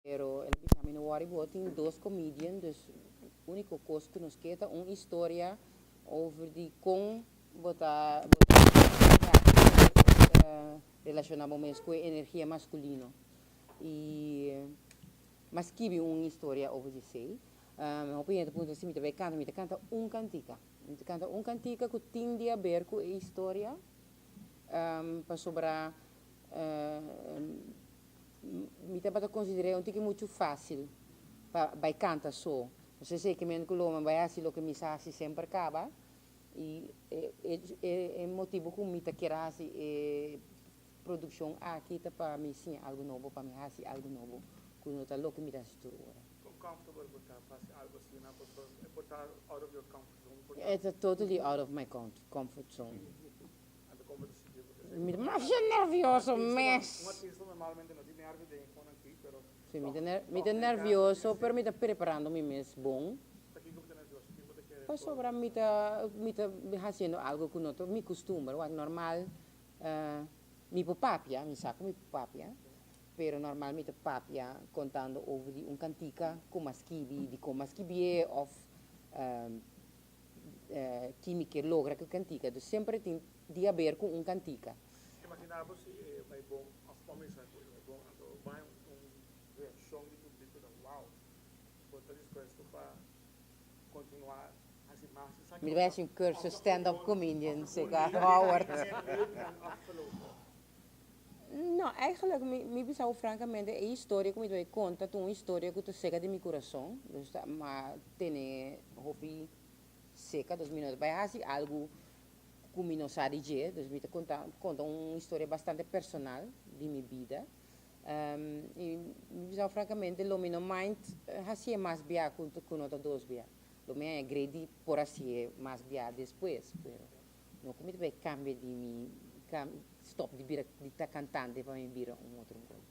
Pero el a bisa mi, "No worry, bo tin dos comedian, dus úniko kos ku nos ke ta un historia over di kon bo ta relashoná bo mes ku e energia maskulino." I m'a skibi un historia over di esei. Hopi hende ta puntra si mi ta bai kanta. Mi ta kanta un kantika. Mi ta kanta un kantika ku tin di haber ku e historia, pasobra mi tabata konsider'é un tiki muchu fásil pa bai kanta so. Entonces esei ke men ku lo mi bai hasi loke mi sa hasi semper kaba, i e motibu ku mi ta kier hasi e produkshon aki ta pa mi siña algu nobo, pa mi hasi algu nobo ku no ta loke mi ta hasi tur ora. Kon comfortable bo ta pa hasi algu asina, pasobra e por ta out of your comfort zone? Por ta. E ta totally out of my comfort zone. Anto kon bo ta sinti bo? Mi ta masha nervioso mes. Un artista normalmente no tin nervio den e konan aki, pero. Si, mi ta nervioso, pero mi ta preparando mi mes bon. Pakiko bo ta nervioso? Kiko bo ta kere? Pasobra mi ta hasiendo algo ku no ta mi kustumber. Wak, normal mi por papia, mi sa ku mi por papia, pero normal mi ta papia kontando over di un kantika ku m'a skibi, di kon m'a skibié òf ki mi ke logra ku kantika. Dus semper tin di haber ku un kantika. Imaginá bo si e bai bon, òf pa mi sa ku e bai bon, anto bai un reakshon di públiko ta "Wow", bo ta dispuesto pa kontinuá hasi mas esaki? Mi bai hasi un kursus stand-up comedian serka Howard. No, eigenlijk mi bisa frankamente, e historia ku mi ta konta ta un historia ku ta serka di mi kurason, dus m'a tene hopi serka, dus mi no bai hasi algu ku mi no sa di dje, dus mi ta konta un historia bastante personal di mi bida. I mi bisa frankamente, lo mi no mind hasi mas bia ku no ta dos bia. Lo mi a great por hasi mas bia despues, pero no ku mi bai kambia di mi stop di bira di ta kantante pa mi bira un otro kos.